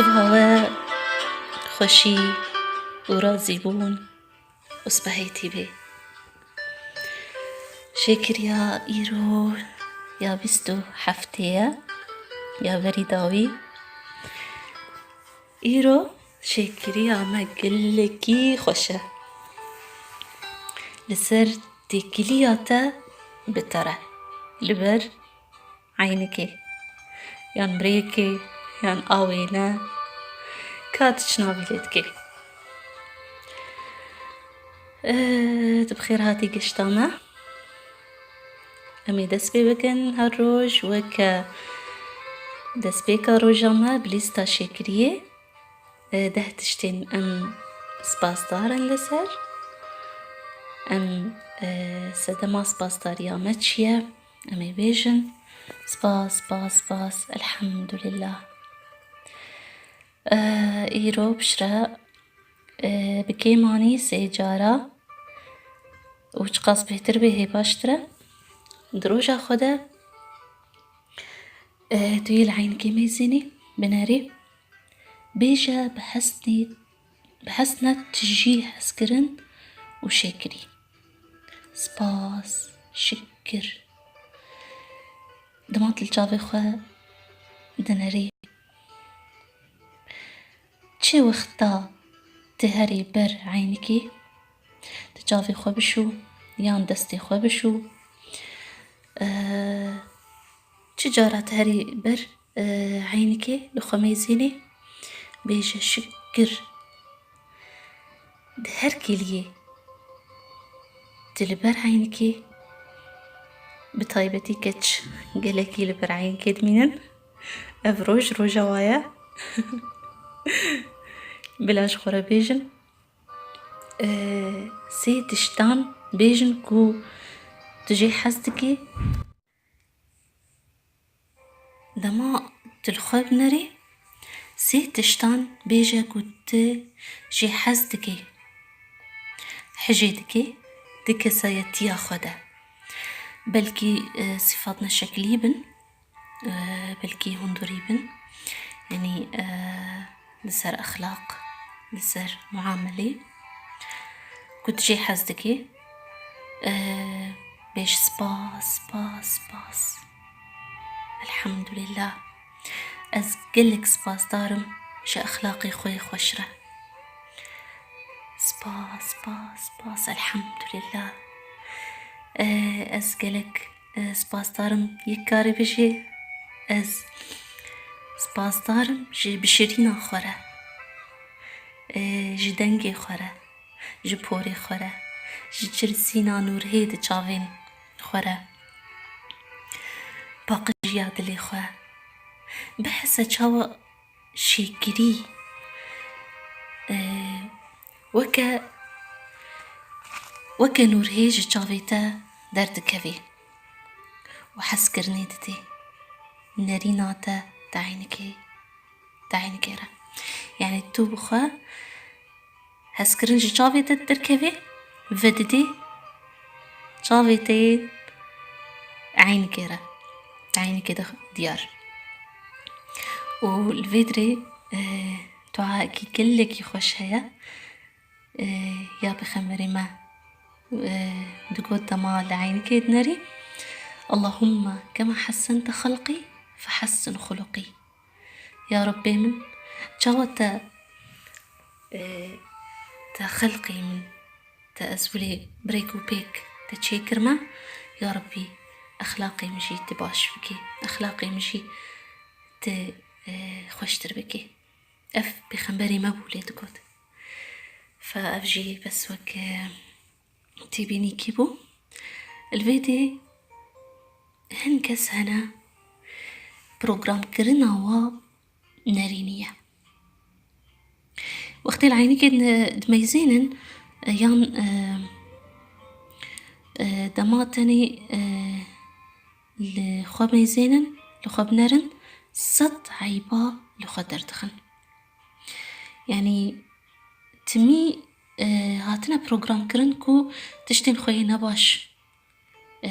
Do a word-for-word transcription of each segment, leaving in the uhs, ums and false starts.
Siha we xweşî û razîbûn û spehîtî bê. Şêkiriya îro ya bîst û heftê ye, ya berî dawî. Îro şêkiriya me gelekî xweş e. Li ser têkiliya te bitire. Li ber eynikê, yan birêkê, yan awêne, ka tu çi navî lê dikê. Eh, tu bi xêr hatî gişta me. Em ê dest pê bikin her roj, weke destpêka roja me bi lîsta şêkiriyê. Eh, deh tiştên em spasdar in li ser. Em, eh, sedema spasdariya me çi ye? Em ê bêjin, spas, spas, spas, elhamdulillah. Eh, îro piştre, eh, bi kêmanî sê cara û çiqas bêhtir bê hê baştir e. Di roja xwe de, eh, tu yê li eynikê mêzênî, binerî. Bêje bi hesnî, bi hesne tijî hezkirin û şêkirî. Spas, şikir. Dema tu li çavê xwe dinerî. Çi wexta tu herî ber eynikê, tu çavê xwe bişû yan destê xwe bişû. Eh, çi cara tu herî ber, eh, eynikê li xwe mêzênê, bêje şikir. Di her kêliyê tu li ber eynikê, bi taybetî keç gelekî li ber eynikê dimînin. Ev roj, roja wa ye. Bila ji xwe re bêjin. Eh, sê tiştan bêjin ku tu jê hez dikî. Dema tu li xwe binerî, sê tiştan bêje ku tu jê hez dikî. Hijê dikî di kesayetiya xwe de. Belkî, eh, sifat neşekilî bin, eh, belkî hundurî bin. Yanî, eh, li ser exlaq, li ser muamelê. Ku tu jê hez dikî, eh, bêj spas, spas, spas. Elhamdulillah. Ez gelek spasdar im ji exlaqê xwe yê xweş re. Spas, spas, spas, elhamdulillah. Eh, ez gelek, eh, spasdar im yê karê bijê. Ez spasdar im ji bişirîna xwe re, eh, ji dengê xwe re, ji porê xwe re, ji çirsîna nûrhê di çavên xwe re, paqijiya dilê xwe. Bihise çawa şêkirî, e, weke, weke nûrhê ji çavê te derdikevê û hezkirinê didê. Nerîna te di eynikê, di eynikê re. Yanî tu bi xwe hezkirin ji çavê te derkevê, vedidê çavê te yê eynikê re, eynikê de diyar. Û li vê dirê, e, duayekî gelekî xweş heye, e, ya Pêxemberê me, e, digot dema li eynikê dinerî, Allahumma kema hessente xelqî fehessin xuluqî. Ya Rabbê min, çawa te, e, te xelqê min, te ez wilê birêk û pêk te çêkirme, ya Rabbî, exlaqê min jî tu baş bikî, exlaqê min jî tu, e, xweştir bikî. Ev pêxemberê me bû lê digot. Fe ev jî bes wek, e, têbînîkî bû. Li vê dê hin kes hene programkirina wa nerînî ye. Wextê li eynikê di-, dimeyzênin, e, yan, e, e, dema tenê, e, li xwe meyzênin, li xwe binerin, sed eyba li xwe derdixin. Yanî timî, e, hatine programkirin ku tiştên xwe yê nebaş, e,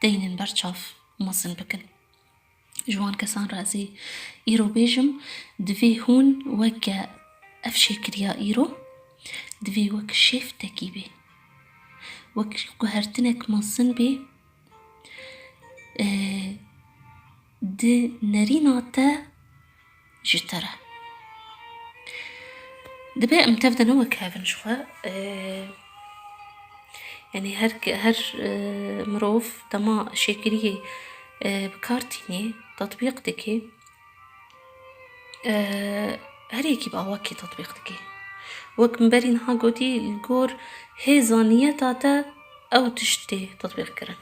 deynin ber çav, mezin bikin. Ji wan kesan re ez ê îro bêjim, divê hûn weke ev şêkiriya îro, divê wek şêftekî bê. Wek guhertinek mezin bê, e, di nerîna te ji te re. Dibe em tev de ne wek hev in ji xwe. E, yanî her ke-, her, e, mirov dema şêkiriyê, e, bi kar tînê, tetbîq dike, e, her yekî bi awakî tetbîq dike. Wek min berî niha gotî, li gor hêza niyeta te ew tişt tê tetbîq kirin.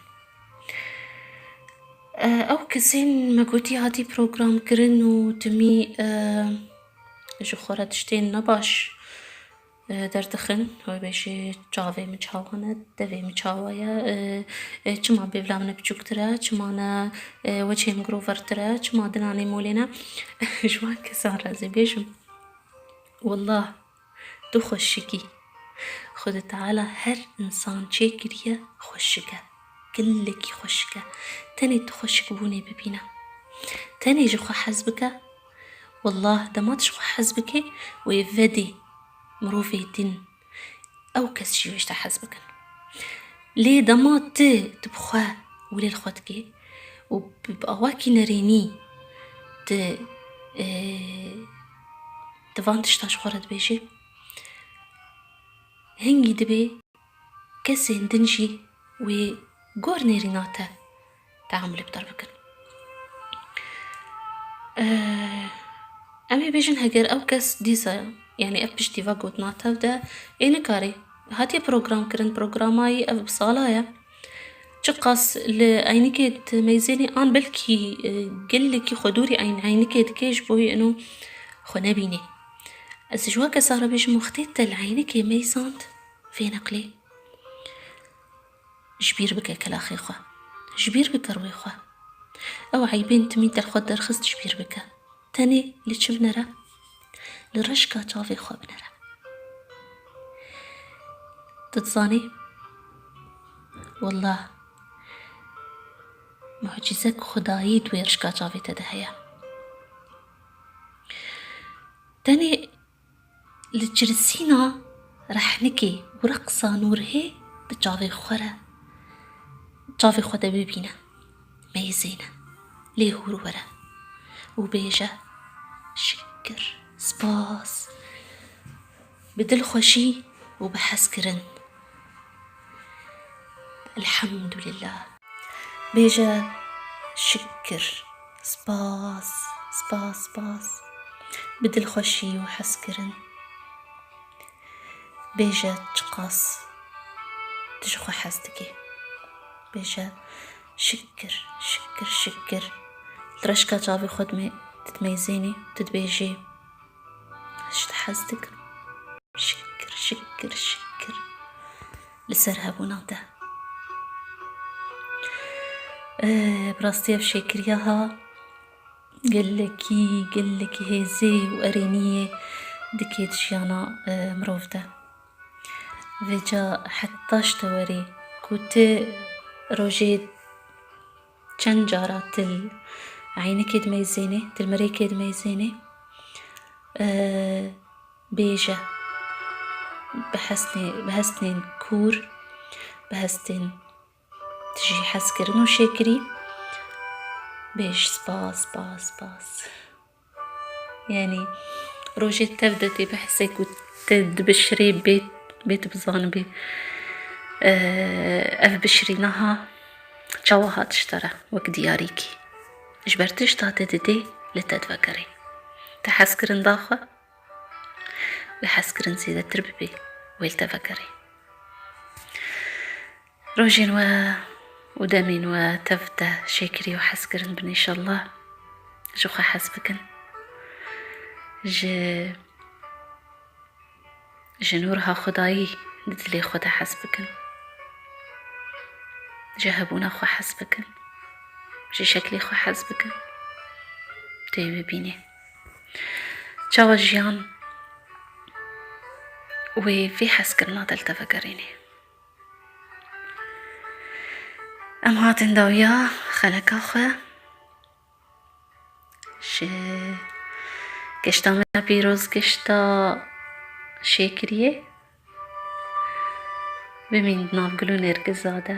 E, ew kesên me gotî hatî program kirin û timî, e, ji xwe re tiştên nebaş, e, derdixin. Wê bêjê çavê min çawa ne, devê min çawa ye, e, e, çima bêvla min biçûktir e, çima ne, e, weçê min girovertir e, çima dinanê molê ne. Ji wan kesan re ez ê bêjim. Wallah, tu xweşik î. Xwedê Teala her însan çêkiriye xweşik e. Gelekî xweşik e. Tenê tu xweşikbûnê bibîne. Tenê ji xwe hez bike. Wallah, dema tu ji xwe hez bikî, wê vedê mirovê din ew kes jî wê ji te hez bikin. Lê dema tu, tu bi xwe wî lê li xwe dikî û bi, bi awakî nerênî tu, e, tu van tişta ji xwe re dibêjî, hingî dibê kesên din jî wê gor nêrîna te teamulê bi te re bikin. Eee, em ê bêjin, heger ew kes dîsa, yanî ev piştî va gotina tev de, ê nikarê. Hatiye program kirin, programayî ev bi sala ye. Çiqas li eynikê di meyzênê an belkî, e, gelekî xwe dûrî eyn-, eynikê dike, ji bo wî ino xwe nebînê. Ez ji wa kesa re bêjim, wextê te li eynikê meyzand vê neqlê, ji bîr bike kelaxê xwe. Ji bîr bike rûyê xwe. Ew eybên timî te li xwe derxist ji bîr bike. Tenê li çi binere? Li reşka çavê xwe binere. Tu dizanî? Wallah, mucîzek xwedayî di wê reşka çavê te de heye. Tenê li çirisîna rehnikê û reqsa nûrhê di çavê xwe re, çavê xwe de bibîne, meyzêne, lê hûr were û bêje, şikir, spas, bi dilxweşî û bi hezkirin. Elhamdulillah. Bêje, şikir, spas, spas, spas. Bi dilxweşî û hezkirin. Bêje, çiqas tu ji xwe hez dikî. Bêje, şikir, şikir, şikir. Li reşka çavê xwe dimê-, tu dimeyzênî, tu dibêjî, ji te hez dikim. Şikir, şikir, şikir. Li ser hebûna te. Eh, bi rastî ev şêkiriya ha gelekî, gelekî hêzê û erêniyê dike di jiyana, eh, mirov de. Vêca heta ji te werê ku tu rojê çend cara til eynikê dimeyzênê, til mirêkê dimeyzênê, eh, bêje, bi hestê-, bi hestên kûr, bi hestên tu jî hezkirin û şêkirî, bêj spas, spas, spas. Yanî rojê tev de tê bihesê ku tu dibişirê bê, bê tu bizanibî, eh, ev bişirîna ha çawa hat ji te re wek diyarîkî. Ji ber tişta te didê li te divegerê. Te hezkirin da xwe, wê hezkirin zêdetir bibê, wê li te vegerê. Rojên we û demên we tev de şêkirî û hezkirin bin înşallah. Ji xwe hez bikin. Ji, ji nûrha Xwedayî di dilê xwe de hez bikin. Ji hebûna xwe hez bikin. Ji şeklê xwe hez bikin. Tu yê bibînî. Çawa jiyan wê vê hezkirina te li te vegerînê. Em hatin dawiya xeleka xwe. Şe. Gişta me pîroz, gişta şêkiriyê. Bimîn di nav gul û nêrgiza de.